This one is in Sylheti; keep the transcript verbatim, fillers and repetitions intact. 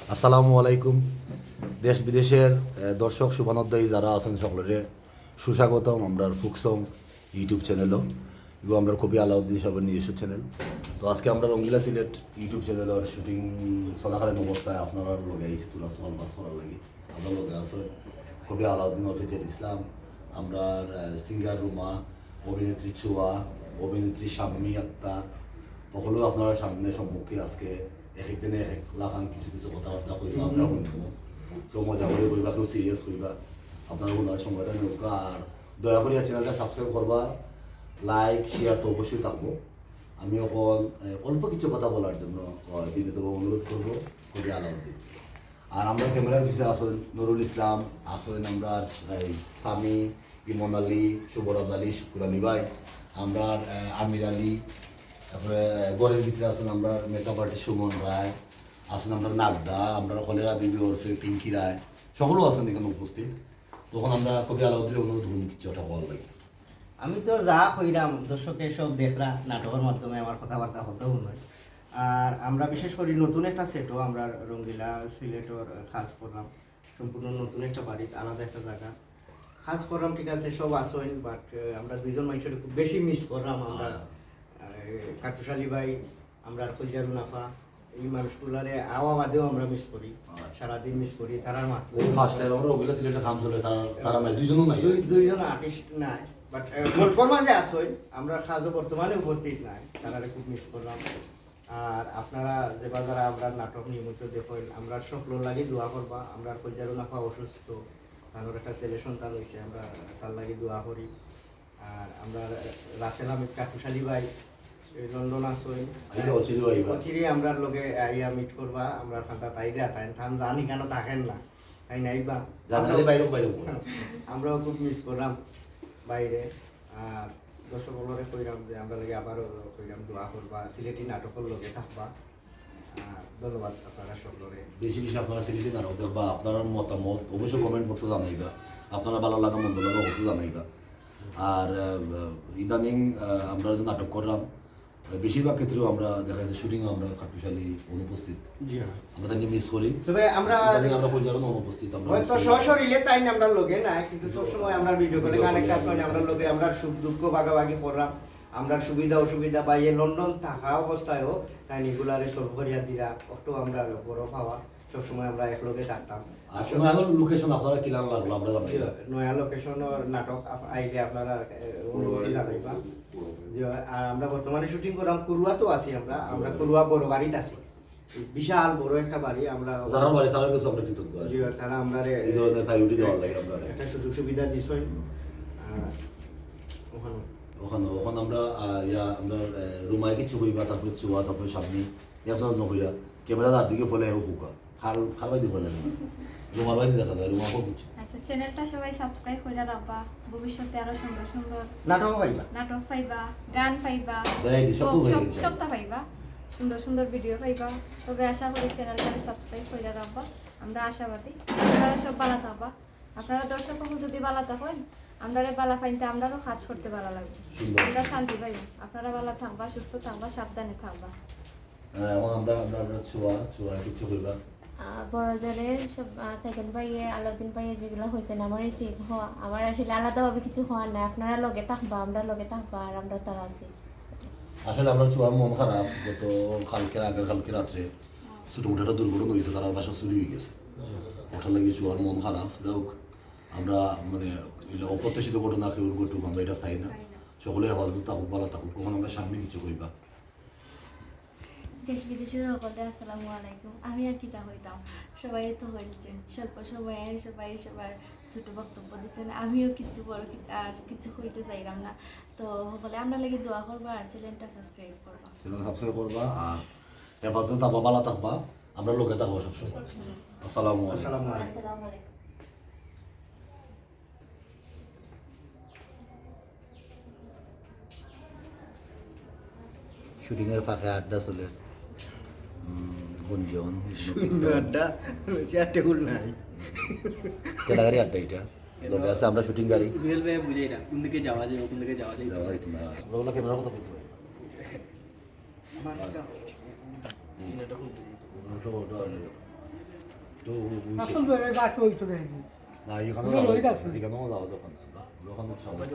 আসসালামু আলাইকুম। দেশ বিদেশের, আহ, দর্শক শুভানুধ্যায়ী যারা আছেন, সকলরে সুস্বাগতম আমরার ফোক সং YouTube চ্যানেলও। এবং আমরার কবি আলাউদ্দিন সাহেবের নিজস্ব চ্যানেল। তো আজকে আমরা রঙ্গিলা সিলেট YouTube চ্যানেলর শুটিং চলাকালীন অবস্থায় আপনারার লগে আইছি থুড়া সহবাস করার লাগি। আমরার লগে আছে কবি আলাউদ্দিন ওরফে জেড ইসলাম, আমরার, আহ, সিঙ্গার রুমা, অভিনেত্রী চুয়া, অভিনেত্রী শাম্মী আক্তার, সকলেও আপনারার সামনে সম্মুখে আজকে এক একজনে এক এক লাখান কিছু কিছু কথাবার্তা কইবা, আমরা হুনমু। কেউ মজা করি কইবা, কেউ সিরিয়াস কইবা, আপনারা ওনার সময়টা নেউক্কা। আর দয়া করি চ্যানেলটা সাবস্ক্রাইব করবা, লাইক, শেয়ার তো অবশ্যই থাকবো। আমি এখন, আহ, অল্প কিছু কথা বলার জন্য, আহ, বিনীতভাবে অনুরোধ করবো কবি আলাউদ্দিন। আর আমরার ক্যামেরার পিছে আছেন নুরুল ইসলাম, আছেন আমরার, এই, সামি, ইমন আলী, শুভরাজ আলী, শুকুর আলী ভাই, আমরার, আহ, আমির আলী, তারপরে, আহ, ঘরের ভিতরে আছেন আমরার মেকআপ আর্টিস্ট সুমন রায়, আছেন আমরার নাগদা, আমরার কলেরা বিবি ওরফে পিঙ্কি রায়, সকলেও আছেন এখানে উপস্থিত। তখন আমরা কবি আলাউদ্দিনরে অনুরোধ করুন কিছু একটা বলার লাগি। আমি তো যা কইরাম, দর্শকে সব দেখরা নাটকর মাধ্যমে আমার কথাবার্তা হতে হুনইন। আর আমরা বিশেষ করি নতুন একটা সেটও আমরা রঙ্গিলা সিলেটর কাজ করলাম, সম্পূর্ণ নতুন একটা বাড়িত, আলাদা একটা জাগা। কাজ করলাম, ঠিক আছে, সব আছইন, but, আহ, আমরা দুইজন মানুষরে খুব বেশি মিস করলাম আমরা। হ্যাঁ। আহ, কাট্টুশ আলী ভাই, আমরার কইলজার রুনা আফা, এই মানুষগুলারে আওয়া বাদেও আমরা মিস করি, হ্যাঁ। সারাদিন মিস করি, তারার মাত ওই ফার্স্ট টাইম আমরা ওগুলা সিলেটে কাম চলে, তারা, তারা নাই, দুইজনও নাই। দুই-, দুইজন আর্টিস্ট নাই, but, আহ, গল্পর মাঝে আছইন, আমরার কাজও বর্তমানে উপস্থিত নাই, তারারে খুব মিস করলাম। আর আপনারা যে বা যারা আমরার নাটক নিয়মিত দেখইন, আমরার সকলর লাগি দোয়া করবা। আমরার কইলজার রুনা আফা অসুস্থ, তানর একটা ছেলে সন্তান অইছে, আমরা তার লাগি দোয়া করি। আর আমরার রাসেল আহমেদ কাট্টুশ আলী ভাই, এই লন্ডন আছইন। আইবা, অচিরেউ আইবা। অচিরে আমরার লগে আইয়া মিট করবা, আমরার কান্দাত আইরা, তাইন, তান জানি কেন থাকেন না, তাইন আইবা। জানালে বাইরম বাইরম করে। আমরাও খুব মিস করলাম বাইরে। আর দর্শক অকলরে কইরাম যে আমরার লাগি আবারও কইরাম দোয়া করবা, সিলেটি নাটকর লগে থাকবা। আহ, ধন্যবাদ আপনারা সকলরে। বেশি বেশি আপনারা সিলেটি নাটক দেখবা, আপনারার মতামত অবশ্যই কমেন্ট বক্সে জানাইবা, আপনারার ভালা লাগা মন্দ লাগা অবশ্যই জানাইবা। আর, আহ, ইদানিং, আহ, আমরা যে নাটক করলাম, বেশিরভাগ ক্ষেত্রেও আমরা দেখা যাচ্ছে শুটিং আমরা কাট্টুশ আলী অনুপস্থিত। জি হ্যাঁ। আমরা তাকে মিস করি। তবে আমরা ইদানিং আমরা কইলজার রুনা অনুপস্থিত, আমরা হয়তো মিস করি। সশরীরে তাইন আমরার লগে না, কিন্তু সবসময় আমরা ভিডিও কলে ভিডিও কানেক্ট কলে আছইন, আমরার কানেক্ট লগে, আছি। আমরা সুখ দুঃখ ভাগাভাগি করলাম, আমরার সুবিধা অসুবিধা বা এই লন্ডন থাকা অবস্থায়ও তাইন এগুলারে সলভ করিয়া দিরা, অটো আমরা বড় পাওয়া, সবসময় আমরা একলগে থাকতাম। আর আসলে নয়া লোকেশন আপনারা কিলান লাগলো আমরা জানাই। জি, নয়া লোকেশনর নাটক আপ-, আইলে আপনারা, এ, অনুমতি জানাইবা। জি, আর আমরা বর্তমানে শুটিং করলাম, করুয়াত আছি আমরা, আমরা করুয়া বড় বাড়িত আছি। বিশাল বড় একটা বাড়ি, আমরা যারার বাড়ি তারার কাছে আমরা কৃতজ্ঞ আছি। জি, তারা আমরারে এই ধরনের প্রায়োরিটি দেওয়ার লাগি আমরারে। একটা সুযোগ সুবিধা দিছইন। হুম। আর ওখানে ওখানে, ওখানে আমরা, আহ, ইয়া, আমরা, আহ, রুমায় কিছু কইবা, তারপরে চুয়া, তারপরে সামনে, একজন একজন কইরা, ক্যামেরা যার দিকে ফলে, ও হুকা। খাল, খাল বাইদি ফলে না। রুমার বাইদি দেখা যায়, রুমা খুব কিছু। আচ্ছা, চ্যানেলটা সবাই সাবস্ক্রাইব কইরা রাখবা। ভবিষ্যতে আরো সুন্দর সুন্দর নাটক পাইবা। নাটক পাইবা, গান পাইবা, ভ্যারাইটি সব তো সব, পাইবা ইনশাআল্লাহ। সবটা পাইবা। সুন্দর সুন্দর ভিডিও পাইবা। তবে আশা করি চ্যানেলটা সাবস্ক্রাইব কইরা রাখবা। আমরা আশাবাদী। আপনারা সব ভালা থাকবা। আপনারা দর্শক অকল যদি ভালা থাকইন, আমরারে ভালা পাইন তে আমরারও কাজ করতে ভালা লাগবো। সুন্দর। আমরা শান্তি পাইবো। আপনারা ভালা থাকবা, সুস্থ থাকবা, সাবধানে থাকবা। আহ, এখন আমরা, আমরা, আমরা চুয়া, চুয়া কিছু কইবা। আহ, বড় জোরে সব, আহ, সেকেন্ড ভাইয়ে, আলাউদ্দিন ভাইয়ে যেগুলা কইছইন, আমার এই সেম হওয়া, আমার আসলে আলাদাভাবে কিছু কওয়ার নাই। আপনারা লগে থাকবা, আমরা লগে থাকবা, আর আমরা তারা আছি। আসলে আমরা চুয়ার মন খারাপ, গত কালকে, আগের কালকে রাত্রে ছোটো মোটো একটা দুর্ঘটনা অইছে, তারার বাসা চুরি অইগেছে। ওটার লাগি চুয়ার মন খারাপ। যাউক, আমরা মানে, ইলা অপ্রত্যাশিত ঘটনা কেউর ঘটুক, আমরা ইটা চাই না। চাই না। সকলে হেফাজতে থাকুক, ভালা থাকুক। কখন আমরা সামনে কিছু কইবা। দেশ বিদেশের সকলরে আসসালামু আলাইকুম। আমি আর কিতা কইতাম, সবাই তো কইলছেন, স্বল্প সময়ে সবাই সবার ছোট বক্তব্য দিছেন, আমিও কিছু বড় কি-, আর কিছু কইতে চাইলাম না। তো সকলে আমরার লাগি দোয়া করবা আর চ্যানেলটা সাবস্ক্রাইব করবা। চ্যানেল সাবস্ক্রাইব করবা আর হেফাজতে থাকবা, ভালা থাকবা, আমরার লগে থাকবা সবসময়। সবসময়। আসসালামু আলাইকুম। আসসালামু আলাইকুম। আসসালামু আলাইকুম। শুটিংয়ের ফাঁকে আড্ডা চলে। উম, গুঞ্জন, শুটিং আড্ডা, চেয়ার টেবিল নাই। ঠেলাগাড়ি আড্ডা এটা। লগে আছে আমরা শুটিং গাড়ি। রিয়েল ভাই বুঝাই না, কোন দিকে যাওয়া যায়, কোন দিকে যাওয়া যায়। যাওয়া যাইতো না। আমরা ওগুলো ক্যামেরা কথা বলতে পারি। আমার একটা, হুম। এটা খুব ওটা, ওটা, ওটা। আসল বেড়ে গাছ ওই তো দেখি। না, এখানে ওই যাওয়া গাছ। এখানেও যাওয়া দরকার নাই। ওখানে সামনে।